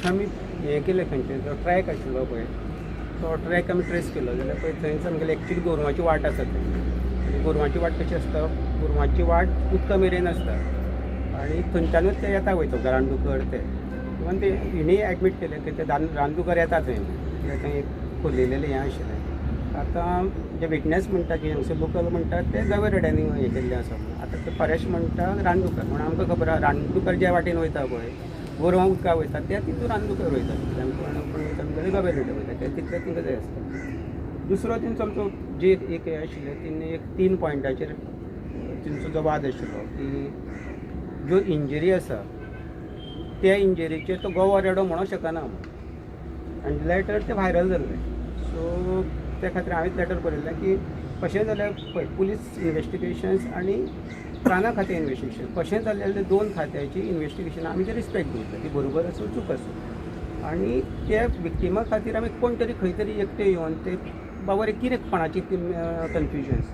आमी हें केलें, खंयचें जो ट्रॅक आशिल्लो पळय तो ट्रॅक आमी ट्रेस केलो जाल्यार पळय थंयच आमगेली एक्चुली गोरवांची वाट आसा थंय. आनी गोरवांची वाट कशी आसता, गोरवांची वाट उदका मेरेन आसता आनी थंयच्यानूच ते येता वयता रानदुकर ते. इवन ते हिणी एडमीट केलें की ते रानदुकर येता थंय, कित्याक थंय एक खोल्लेलें हें आशिल्लें. आतां जे विटनेस म्हणटा की हांगसर लोकल म्हणटा ते गवे रेड्यांनी हें केल्लें आसा. आतां ते फॉरेस्ट म्हणटा रानदुकर, म्हणून आमकां खबर आसा रानदुकर ज्या वाटेन वयता पळय गोरवां उदका वयता त्या तितून रानदुकर वयता, कोण वयता म्हणटगीर गवे रेडे वयता, ते तितले तांकां जाय आसता. दुसरो तेंचो आमचो जे एक हें आशिल्लें तेणी एक 3 पॉयंटाचेर तेंचो जो वाद आशिल्लो की ज्यो इंजरी आसा त्या इंजरीचेर तो गोवा रेडो म्हणूंक शकना आनी लेटर तें व्हायरल जाल्लें. सो त्या खातीर हांवें लेटर बरयल्लें की कशें जाल्यार पळय पुलीस इन्वेस्टिगेशन्स आनी राना खातें इन्वेस्टिगेशन कशें जालें जाल्यार 2 खात्याची इन्वेस्टिगेशन आमी ते रिस्पेक्ट दवरता, ती बरोबर आसूं चूक आसूं. आनी त्या विक्टिमा खातीर आमी कोण तरी खंय तरी एकटे येवन ते बाबा रे कितें कोणाची कन्फ्युजन्स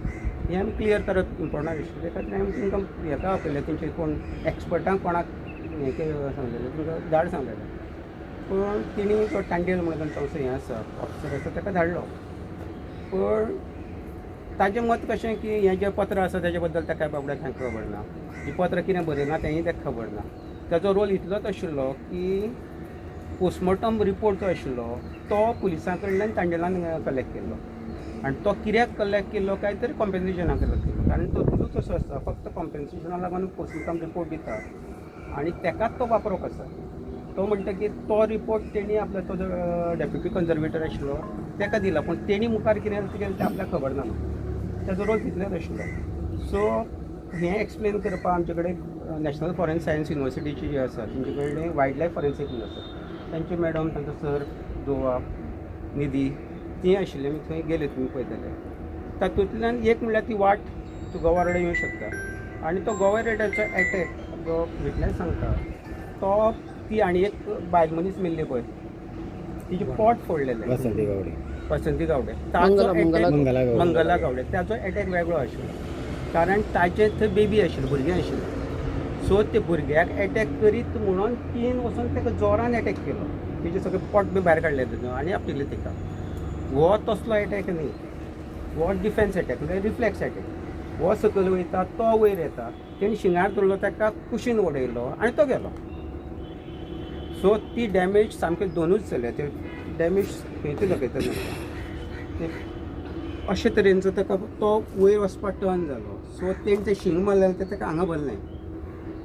हें आमी क्लियर करप इम्पोर्टंट आशिल्लें. त्या खातीर आमी तांकां हेका आपयलें, तेंचे कोण एक्सपर्टांक कोणाक हें सांगलेलें, तांकां धाड सांगलेलें. पूण तेणी तो तांडेल म्हणून तांचो असो हें आसा ऑफिसर आसा ताका धाडलो. पूण ताजें मत कशें की हें जें पत्र आसा तेजे बद्दल ताका बाबड्याक कांय खबर ना, जें पत्र कितें बरयलां तेंय ताका खबर ना. ताजो रोल इतलोच आशिल्लो की पोस्टमॉर्टम रिपोर्ट जो आशिल्लो तो पुलिसां कडल्यान तांडेलान कलेक्ट केल्लो आनी तो कित्याक कलेक्ट केल्लो काय तर कॉम्पेन्सेशनाक कलेक्ट केल्लो, कारण तो रुलूच असो आसता फक्त कॉम्पेन्सेशना लागून पोस्टमॉर्टम रिपोर्ट दिता आनी ताकाच तो वापरप आसा. तो म्हणटा की तो रिपोर्ट तेणी आपलो तो जो डेप्युटी कन्जर्वेटर आशिल्लो ताका दिला, पूण तेणी मुखार कितें केलें तें आपल्याक खबर ना, ताजो रोल तितलोच आशिल्लो. सो हें एक्सप्लेन करपाक आमचे कडेन नॅशनल फॉरेन सायन्स युनिवर्सिटीची जी आसा तेंचे कडेन वायल्ड लायफ फॉरेन्सीक म्हणून आसा, तांचे मॅडम तांचो सर दोवा निधी ती आशिल्ली. आमी थंय गेले तुमी पळयतले. तातूंतल्यान एक म्हणल्यार ती वाट तूं गोवा रेडो येवंक शकता आनी तो गोवा रेड्याचो एटॅक जो विटनेस सांगता तो ती आनी एक बायल मनीस मेल्ली पळय तिचें पोट फोडलेलें, वसंती गावडे, वसंती गावडे, ताचो मंगला गावडे, ताचो एटॅक वेगळो आशिल्लो कारण ताचें थंय बेबी आशिल्लें, भुरगें आशिल्लें. सो ते भुरग्याक एटॅक करीत म्हणून तीन वचून ताका जोरान एटॅक केलो, तेजें सगळें पोट बी भायर काडलें तेजो आनी आपटिलें ताका. हो तसलो एटॅक न्ही, हो डिफेन्स एटॅक म्हणजे रिफ्लेक्स एटॅक. हो सकयल वयता तो वयर येता, तेणी शिंगार धरलो ताका कुशीन उडयलो आनी तो गेलो. सो ती डॅमेज सामके दोनूच जाल्या, ते डॅमेज खंय दाखयता ते अशे तरेनचो ताका तो वयर वचपाक टर्न जालो. सो तेणें तें शींग मारलें तें ताका हांगा भरलें,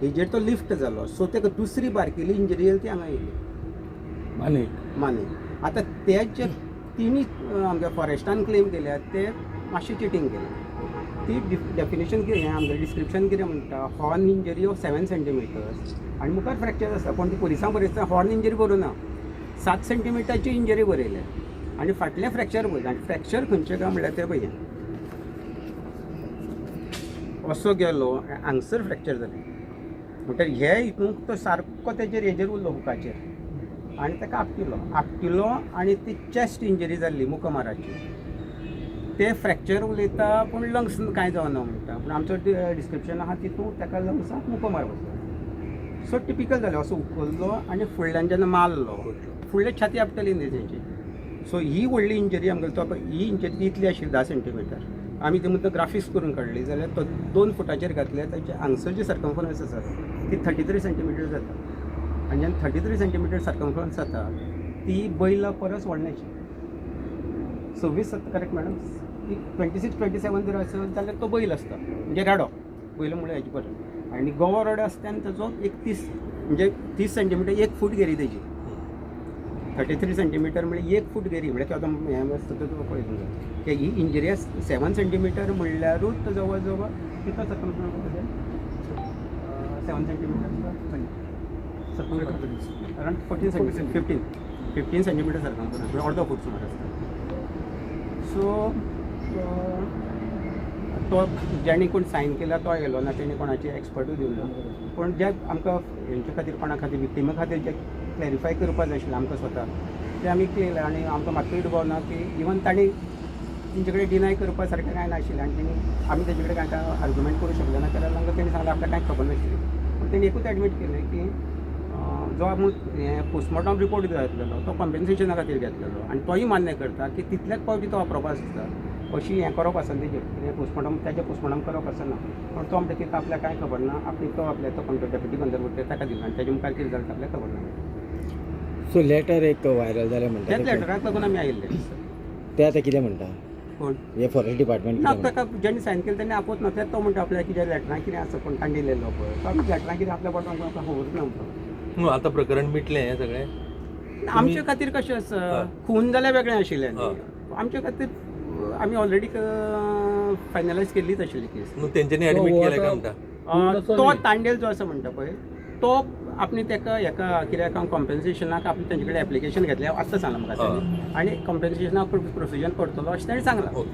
हेजेर तो लिफ्ट जालो. सो ताका दुसरी बारकेली इंजरी येयली ती हांगा येयली माने माने. आतां ते जे तिणी आमच्या फॉरेस्टान क्लेम केल्या ते मातशें चिटींग केलें. ती डेफिनेशन कितें आमगेलें डिस्क्रिप्शन कितें म्हणटा, हॉर्न इंजरी ऑफ 7 सेंटिमिटर्स आनी मुखार फ्रॅक्चर आसता, पूण ती पुलिसां बरयतना हॉर्न इंजरी बरोवना, 7 सेंटिमिटराची इंजरी बरयल्या आनी फाटलें फ्रॅक्चर बरयलें. आनी फ्रॅक्चर खंयचें काय म्हणल्यार तें पळय असो गेलो हांगसर फ्रॅक्चर जालें म्हणटकीर हे हितून तो सारको तेजेर हेजेर उरलो हुकाचेर आनी ताका आपटिलो आपटिलो आनी ती चेस्ट इंजरी जाल्ली मुखमाराची. ते फ्रॅक्चर उलयता पूण लंग्स कांय जावना म्हणटा, पूण आमचो डिस्क्रिप्शन आहा तितून ताका लंग्साक मुखमार बसलो. सो टिपिकल जालें, असो उखल्लो आनी फुडल्यान जेन्ना मारलो फुडले छाती आपटली न्ही तेंची. सो ही व्हडली इंजरी आमगेली तो ही इंजरी इतली आशिल्ली 10 सेंटिमिटर. आमी ती मुद्दम ग्राफिक्स करून काडली जाल्यार तो 2 फुटाचेर घातले ताचे हांगसर जी सर्कमफरन्स आसा ती 33 सेंटिमिटर जाता आनी जेन्ना 33 सेंटिमिटर सर्कमफरन्स जाता ती बैला परस व्हडल्याची 26 करेक्ट मॅडम, ती 26 27 जर आसत जाल्यार तो बैल आसता म्हणजे रेडो बैल म्हणल्यार हेजे परस. आनी गोवा रेडो आसता तेन्ना ताजो 31 म्हणजे 30 सेंटिमिटर 1 फूट घेरी तेजी 33 सेंटिमिटर म्हणजे 1 फूट घेरी म्हणल्यार आतां हें आसता तें तुका पळयता की ही इंजरी 7 सेंटिमिटर म्हणल्यारूच जवळ जवळ कितलो circumference 7 centimetre around 14 centimetre 15 centimetre circumference म्हणजे अर्दो फूट सुमार आसता. सो तो जेणे कोण सायन केला तो गेलो ना, तेणे कोणाची एक्सपर्टूय दिवंक ना, पूण जे आमकां हेंचे खातीर कोणा खातीर विक्टिमा खातीर जे क्लॅरिफाय करपाक जाय आशिल्लें आमकां स्वता तें आमी केलें. आनी आमकां मात्तूय दुबाव ना की इवन तांणी तेंचे कडेन डिनाय करपा सारकें कांय नाशिल्लें आनी तेणी आमी तेजे कडेन कांय आर्ग्युमेंट करूं शकले ना, कारण आमकां तेणी सांगलें आपल्याक कांय खबर नाशिल्ली. पूण तेणी एकूच एडमीट केलें की जो आपूण हें पोस्टमॉर्टम रिपोर्ट घेतलेलो तो कॉम्पेन्सेशना खातीर घेतलेलो आनी तोय मान्य करता की तितल्याच पावटी तो वापरपा आसता, अशी हें करप आसना तेजेर कितें पोस्टमॉर्टम ताजें पोस्टमॉर्टम करप आसना. पूण तो म्हणटा की आपल्याक कांय खबर ना, आपली तो आपल्या तो कोण डेप्युटी गंधर्व ताका दिलो आनी ताजे मुखार कितें जालें तें आपल्याक खबर ना. सो लेटर एक व्हायरल जालें म्हणटा त्याच लेटराक लागून आमी आयिल्ले. ते आतां कितें म्हणटा कोण हे फॉरेस्ट डिपार्टमेंट? ना, ताका ज्यांनी सायन केलें तेन्ना आपोवच ना. तें तो म्हणटा आपल्याक कितें लेटरां कितें आसा कोण ताणें दिलेलो पळय तो आमी लेटरां कितें आपल्या बोटांक आमकां खबरूच ना म्हणटा. न्हू, आतां प्रकरण मिटलें हें सगळें. आमचे खातीर कशें आसा, खून जाल्यार वेगळें आशिल्लें न्ही. आमचे खातीर आमी ऑलरेडी फायनलायज केल्लीच आशिल्ली केस. न्हू, तेंच्यांनी एडमीट केलें काय म्हणटा? तो तांडेल जो आसा म्हणटा पळय तो आपणे ताका हेका कित्याक कॉम्पेन्सेशनाक आपणे तेंचे कडेन एप्लिकेशन घेतलें आत्तां सांगलां म्हाका ताणें आनी कॉम्पेन्सेशनाक प्रोसिजर करतलो अशें ताणें सांगलां. ओके.